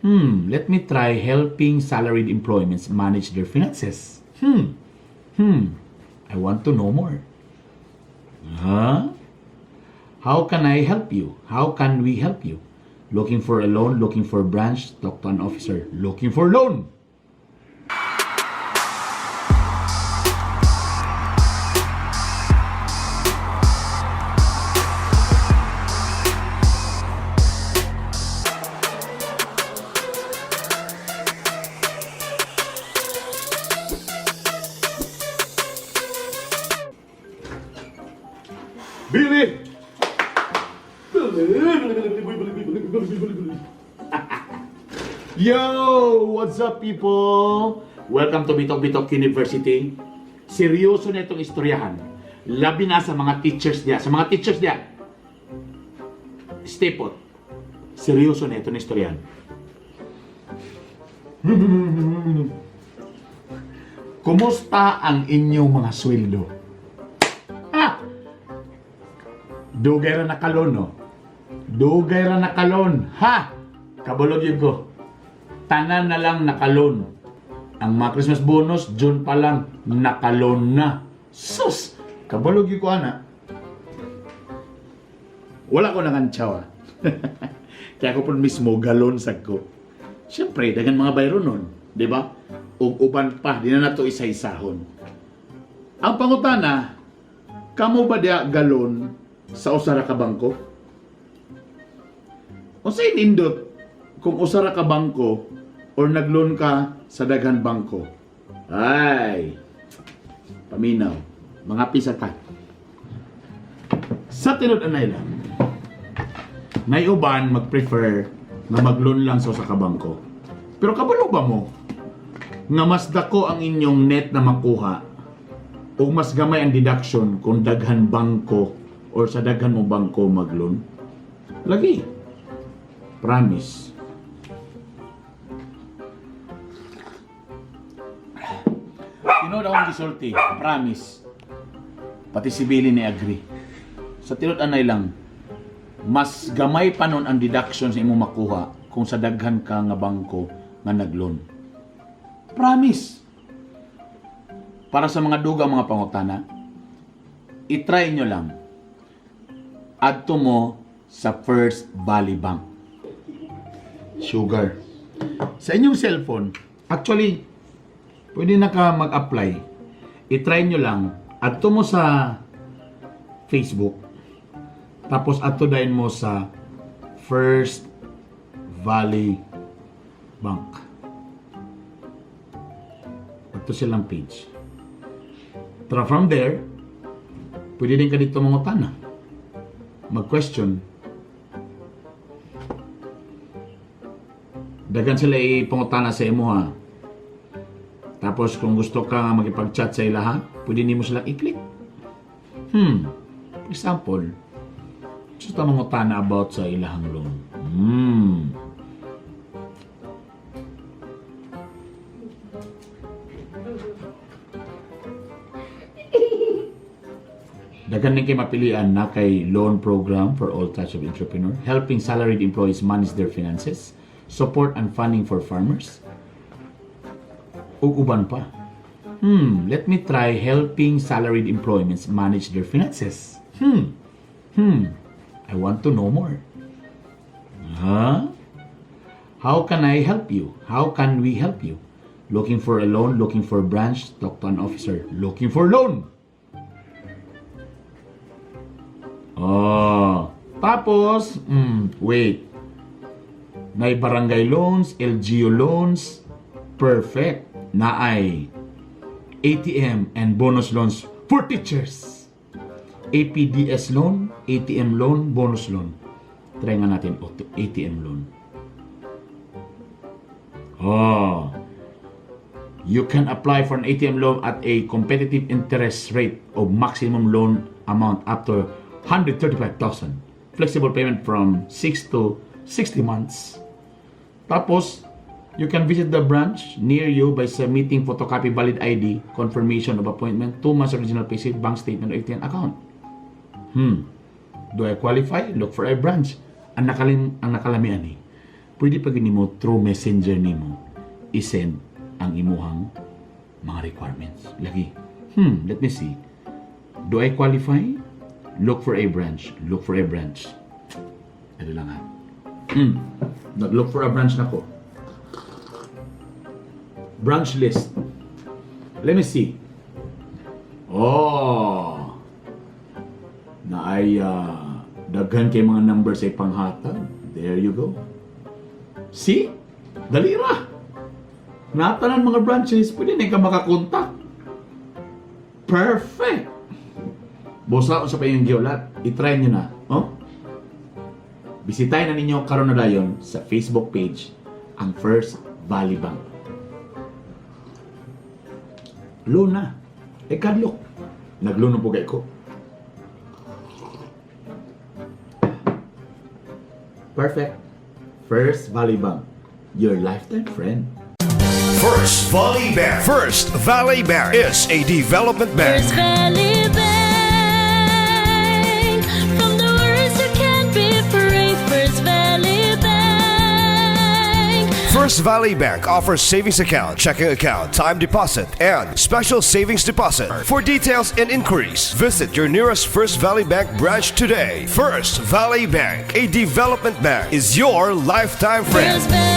Let me try helping salaried employments manage their finances. I want to know more. Huh? How can I help you? How can we help you? Looking for a loan, looking for a branch, talk to an officer. Looking for loan. Billy! Yo! What's up, people? Welcome to Bitok Bitok University. Seryoso na itong istoryahan. Labi na sa mga teachers niya. Sa mga teachers niya. Stay put. Seryoso na itong istoryahan. Kumusta ang inyong mga sweldo? Ha? Dugay ra nakalon, no? Dugay ra nakalon. Ha? Kabulog yun ko. Tanan na lang nakalon. Ang mga Christmas bonus, June pa lang, nakalon na. Sus! Kabulog yun ko, ana. Wala ko nakantsaw, ah. Kaya ako po mismo, galon sa ko. Siyempre, dagan mga bayro nun. Di ba? Ug uban pa, di na nato isa-isahon. Ang pangutana, kamo ba diya galon sa usa ra ka bangko? Unsay nindot kung usa ra ka bangko or nagloan ka sa daghan bangko? Ay, paminaw, mga pisa ta. Sa tinud-anay lang, may uban mag-prefer nga mag-loan lang sa usa ka bangko. Pero kabalo ba mo nga mas dako ang inyong net na makuha ug mas gamay ang deduction kung daghan bangko or sa daghan mo bangko mag-loan? Lagi. Promise. Tinuod akong gisulti. Promise. Pati si Billy ni agree. Sa tinud-anay lang, mas gamay pa nun ang deduction sa imong makuha kung sa daghan ka nga bangko nga nagloan. Promise. Para sa mga duga mga pangutana, itry nyo lang. Adto mo sa First Valley Bank. Sugar. Sa inyong cellphone, actually, pwede na ka mag-apply. I-try nyo lang. Adto mo sa Facebook. Tapos adto dayon mo sa First Valley Bank. Adto silang page. Pero from there, pwede din ka dito mangutana. Mag-question. Dagan sila ipangutana sa imo ha. Tapos kung gusto ka nga makipag-chat sa ila ha, pwede nimo sila i-click. For example, gusto ta mangutana about sa ilahang loan. Daghan din kay mapilian na kay loan program for all types of entrepreneur, helping salaried employees manage their finances, support and funding for farmers, ug uban pa. Let me try helping salaried employments manage their finances. I want to know more. Huh? How can I help you? How can we help you? Looking for a loan, looking for a branch, talk to an officer. Looking for loan. Oh. Tapos, wait. Nay barangay loans, LGU loans, perfect. Naay ATM and bonus loans for teachers. APDS loan, ATM loan, bonus loan. Try nga natin ATM loan. Oh. You can apply for an ATM loan at a competitive interest rate of maximum loan amount up to 135,000. Flexible payment from 6 to 60 months. Tapos, you can visit the branch near you by submitting photocopy valid ID, confirmation of appointment, 2 months original payslip, bank statement, or ATM account. Do I qualify? Look for a branch. Ang nakalamian eh. Pwede pa gyud nimo through Messenger nimo i-send ang imuhang mga requirements. Lagi. Let me see. Do I qualify? Look for a branch. Look for a branch. Ito lang ha. Nag-look for a branch na ko. Branch list. Let me see. Oh. Naay daghan kay mga numbers ay panghatag. There you go. See? Dali ra. Naa tanan mga branches, pwede na ka makakontak. Perfect. Busa unsa pa inyong gihulat? I-try nyo na. Oh? Bisitahin na ninyo karon na dayon sa Facebook page ang First Valley Bank. Loan na. E kadlok. Nag-loan na po kay ko. Perfect. First Valley Bank. Your lifetime friend. First Valley Bank. First Valley Bank is a development bank. First Valley Bank. From the worst you can be free. First Valley Bank. First Valley Bank offers savings account, checking account, time deposit, and special savings deposit. For details and inquiries, visit your nearest First Valley Bank branch today. First Valley Bank, a development bank, is your lifetime friend. First Valley